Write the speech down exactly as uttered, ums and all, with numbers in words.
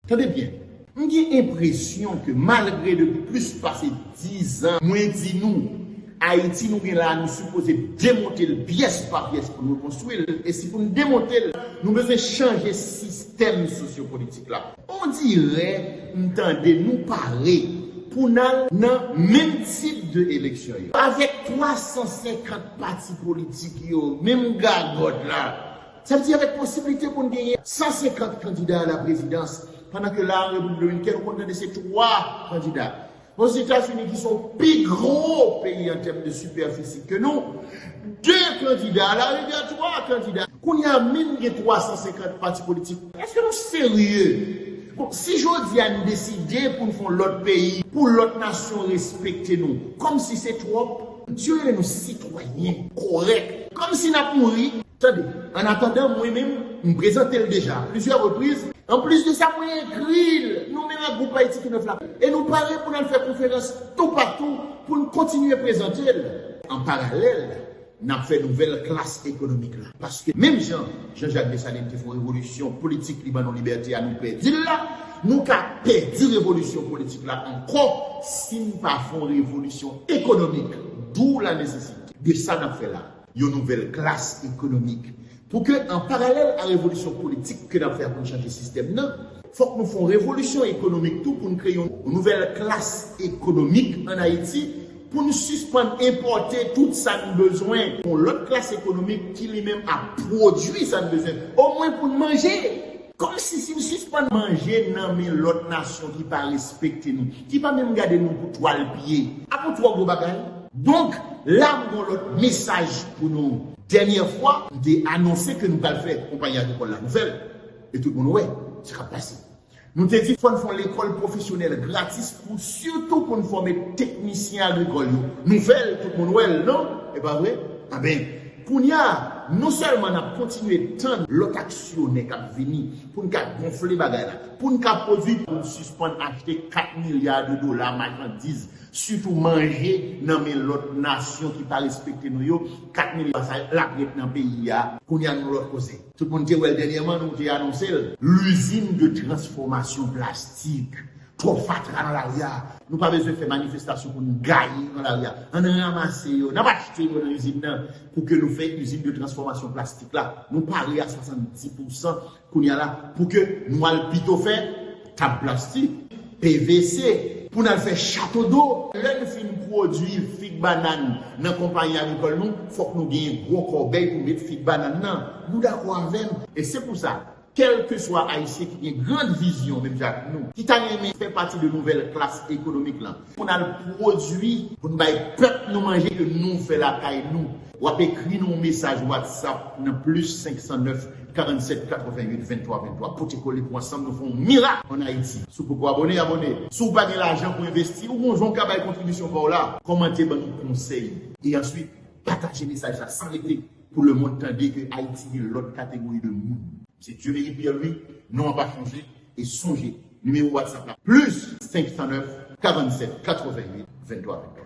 Tande byen, m gen enpresyon ke malgre depi plis pase diz an, mwen di nou, Ayiti nou gen la, nou sipoze demonte l pyès pa pyès pou nou rekonstwi l. E si pou n demonte l, nou bezwen chanje sistèm sosyopolitik la. On dirè m tande nou pare pou n al nan menm tip de eleksyon yo. Avèk twa san senkant pati politik yo, menm gagòt la, sa vle di avèk posiblite pou n genyen san senkant kandida a la prezidans, pandan ke la, an Repiblik Dominikèn, ou konn tande se twa kandida. Ozetazini, ki se yon pi gwo peyi an tèm de sipèfisi ke nou, de kandida, alarigè twa kandida. Kounye a, menm gen twa san senkant pati politik. Èske nou serye? Bon, si jodi a n deside pou n fè yon lòt peyi, pou lòt nasyon respekte nou, kòmsi se twòp, Dye rele nou sitwayen kòrèk, kòmsi n ap mouri. Tande, annatandan, mwen menm, m prezante l deja a plizyè repriz. Anplis de sa, mwen ekri l, nou menm ak Gwoup Ayiti Tou Nèf la. E nou pare pou n al fè konferans toupatou pou n kontinye prezante l. An paralèl, n ap fè nouvèl klas ekonomik la. Paske menm jan Jean-Jacques Dessalines te fè yon revolisyon politik, li ban nou libète a, nou pèdi l la, nou ka pèdi revolisyon politik la ankò si n pa fè yon revolisyon ekonomik. D'où la nécessité de sa n ap fè la. Yon nouvèl klas ekonomik. Pou ke, an paralèl a revolisyon politik ke n ap fè a pou n chanje sistèm nan, fòk nou fè yon revolisyon ekonomik tou pou n kreye yon nouvèl klas ekonomik ann Ayiti, pou n sispann enpòte tout sa n bezwen. Yon lòt klas ekonomik ki li menm ap pwodui sa n bezwen, omwen pou n manje. Kòmsi si n sispann manje nan men lòt nasyon ki pa respekte nou, ki pa menm gade nou pou twal pye, ap yon twò gwo bagay. Donk, la m gen yon lòt mesaj pou nou. Dènyè fwa, m te anonse ke nou pral fè konpayi agrikòl la, nou fè l. E tout moun wè sa k ap pase. Nou te di fò n fè yon lekòl pwofesyonèl gratis pou sitou pou n fòme teknisyen agrikòl yo. Nou fè l, tout moun wè l, non? E pa vre? Anben, kounye a, non sèlman n ap kontinye tann lòt aksyonè k ap vini pou n ka gonfle bagay la, pou n ka pwodui, pou n sispann achte kat milya de dola machandiz, sitou manje, nan men lòt nasyon ki pa respekte nou yo, kat milya sa l ap ret nan peyi a. Kounye a, nou lòt koze. Tout moun te wè l dènyèman, nou te anonse l. L'usine de transformation plastique. Twòp fatra nan lari a. Nou pa bezwen fè manifestasyon pou n gaye nan lari a. Ann ranmase yo, n ap achte yo nan izin nan pou ke nou fè izin de transfòmasyon plastik la. Nou pare a swasanndis pousan kounye a la pou ke nou al pito fè tab plastik, P V C, pou n al fè chato do. Lè n fin pwodui fig bannann nan konpayi agrikòl nou, fòk nou genyen gwo kòbèy pou met fig bannann nan. Nou dakò avè m? E se pou sa, kèlkeswa Ayisyen ki gen gran vizyon, menm jan ak nou, ki ta renmen fè pati de nouvèl klas ekonomik lan, pou n al pwodui, pou n bay pèp nou manje ke nou fè lakay nou, w ap ekri nou yon mesaj WhatsApp nan plis senk san nèf, karannset, katrevennuit, venntwa, venntwa. Pote kole pou ansanm nou fè yon mirak ann Ayiti. Si w poko abòne, abòne. Si w pa gen lajan pou envesti, ou gon jan w ka bay kontribisyon pa w la. Kòmante, ban nou konsèy. E answit, pataje mesaj la san rete pou lemonn tande ke Ayiti gen lòt kategori de moun. Se Dieumery Pierre Louis, non an pa chanje, e sonje, nimewo WhatsApp la, plis senk san nèf, karannset, katrevennuit, venntwa, venntwa.